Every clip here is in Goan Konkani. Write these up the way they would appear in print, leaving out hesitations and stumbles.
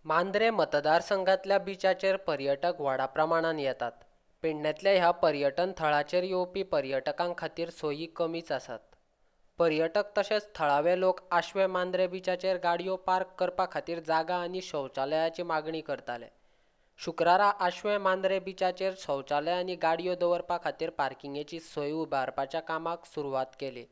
मांद्रे मतदारसंघातल्या बिचाचेर पर्यटक व्हडा प्रमाणान येतात. पेडण्यांतल्या ह्या पर्यटन थळाचेर येवपी पर्यटकां खातीर सोयी कमीच आसात. पर्यटक तशेंच थळावे लोक आश्वें मांद्रे बिचाचेर गाडयो पार्क करपा खातीर जागा आनी शौचालयाची मागणी करताले. शुक्रारा आश्वें मांद्रे बिचाचेर शौचालय आनी गाडयो दवरपा खातीर पार्किंगेची सोय उबारपाच्या कामाक सुरवात केली.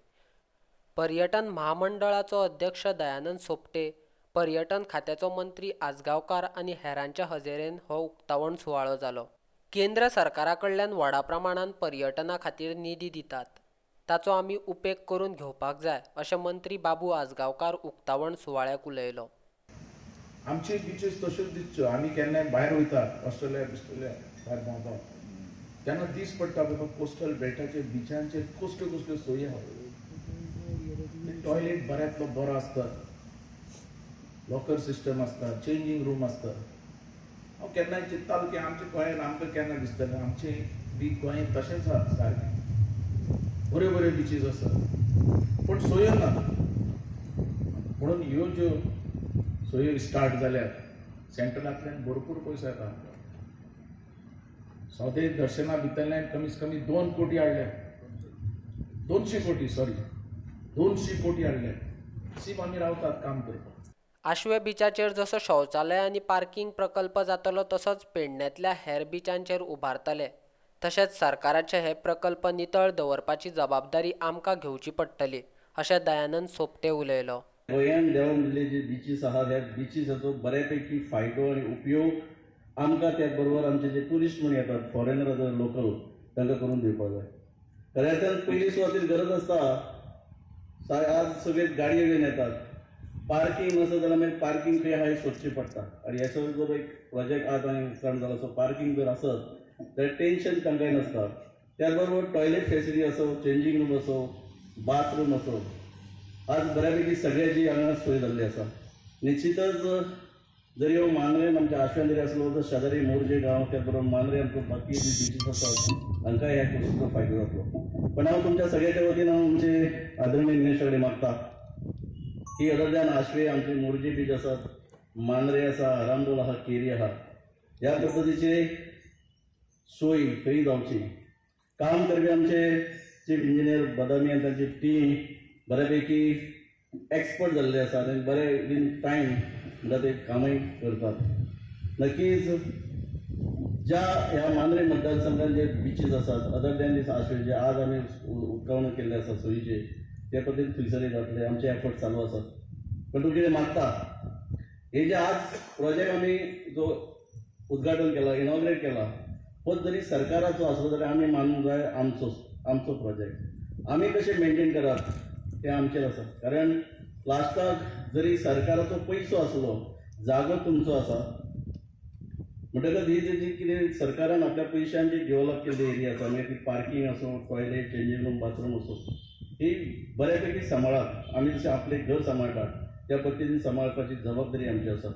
पर्यटन म्हामंडळाचो अध्यक्ष दयानंद सोपटे, पर्यटन खात्याचो मंत्री आजगांवकार आनी हेरांच्या हजेरेन हो उक्तावण सुवाळो जालो. केंद्र सरकारा कडल्यान व्हडा प्रमाणान पर्यटना खातीर निधी दितात, ताचो आमी उपेग करून घेवपाक जाय अशें मंत्री बाबू आजगांवकार उक्तावण सुवाळ्याक उलयलो. आमचे बिचीस तश्योच दिसच्यो. आमी केन्नाय भायर वयता, ऑस्ट्रेलिया बिस्ट्रेलिया भायर भोंवता तेन्ना दीस पडटा बाबा कोस्टल बेल्टाचेर बिचांचेर कसल्यो कसल्यो सोयी आहा. टॉयलेट बऱ्यांतलो बरो आसता, लॉकर सिस्टम आसता, चेंजींग रूम आसता. हांव केन्नाय चिंत्तालो की आमच्या गोंयांत आमकां केन्ना दिसतलें, आमचें बी गोंयांत तशेंच आसा, सारकें बऱ्यो बऱ्यो बिचीस आसात पूण सोयो ना. म्हणून ह्यो ज्यो सोयो स्टार्ट जाल्यात सेंट्रलांतल्यान भरपूर पयसो येता आमकां. स्वदेश दर्शना भितरल्यान कमीत कमी 2 कोटी हाडल्या, 200 कोटी, सॉरी 200 कोटी हाडल्या. सीप आमी रावतात काम करपाक. आश्वें बिचाचेर जसो शौचालय आनी पार्किंग प्रकल्प जातलो तसोच पेडण्यांतल्या हेर बिचांचेर उबारतले. तशेंच सरकाराचे हे प्रकल्प नितळ दवरपाची जबाबदारी आमकां घेवची पडटली अशें दयानंद सोपटे उलयलो. गोंयान देवान दिल्ले जे बिचीस आहात ह्या बिचीसाचो बऱ्यापैकी फायदो आनी उपयोग आमकां त्याच बरोबर आमचे जे ट्युरिस्ट म्हूण येतात, फॉरेनर आसा, लोकल, तांकां करून दिवपाक जाय. खऱ्या अर्थान पयली सुवातेर गरज आसता. आज सगळे गाडयो घेवन येतात, पार्किंग आसा जाल्यार मागीर पार्किंग खंय आहा हें सोदचें पडटा. आनी हेचो जर एक प्रोजेक्ट आज हांवें स्टार्ट जालो सो पार्किंग जर आसत जाल्यार टेंशन तांकांय नासता. त्याच बरोबर टॉयलेट फेसिलिटी आसो, चेंजींग रूम आसो, बाथरूम आसो, आज बऱ्यापैकी सगळ्याची हांगा सोय जाल्ली आसा. निश्चितच जरी हो मांद्रेन आमच्या आश्व्यान जरी आसलो तर शेजारी मोरजे गांव त्याच बरोबर मांद्रे आमकां बाकी जी बिचीस आसात हांकां ह्या गोश्टीचो फायदो जातलो. पण हांव तुमच्या सगळ्याच्या वतीन हांव आमचे आदरणीय मिनिस्टर कडेन मागता की अदर दॅन आश्वे आमचे मोरजे बीच आसात, मांद्रे आसा, आरांबोल आहा, केरी आहा, ह्या पद्दतीचे सोय खंय जावची. काम करपी आमचे चीफ इंजिनियर बदामी आनी तांची टीम बऱ्यापैकी एक्सपर्ट जाल्ले आसा आनी बरे इन टायम म्हणटा ते कामय करतात. नक्कीच ज्या ह्या मांद्रे मतदारसंघात जे बिचीस आसात अदर दॅन दीस आश्वे जे आज आमी उक्तावण केल्ले आसा सोयीचे त्या पद्दतीन थंयसरय जातले. आमचे एफर्ट चालू आसात. पण तूं कितें मागता हे जे आज प्रोजेक्ट आमी जो उद्घाटन केला, इनॉग्रेट केला, हो जरी सरकाराचो आसलो जाल्यार आमी मानूंक जाय आमचो आमचो प्रोजेक्ट आमी कशें मेनटेन करप तें आमचेर आसा. कारण लास्टाक जरी सरकाराचो पयसो आसलो, जागो तुमचो आसा, म्हणटकच ही जी कितें सरकारान आपल्या पयशान जी डेवलप केल्ली एरिया आसा, मागीर ती पार्किंग आसूं, टॉयलेट, चेंजींग रूम, बाथरूम आसूं, ही बऱ्यापैकी सांबाळात. आमी जशें आपलें घर सांबाळटात त्या पद्दतीन सांबाळपाची जबाबदारी आमची आसा.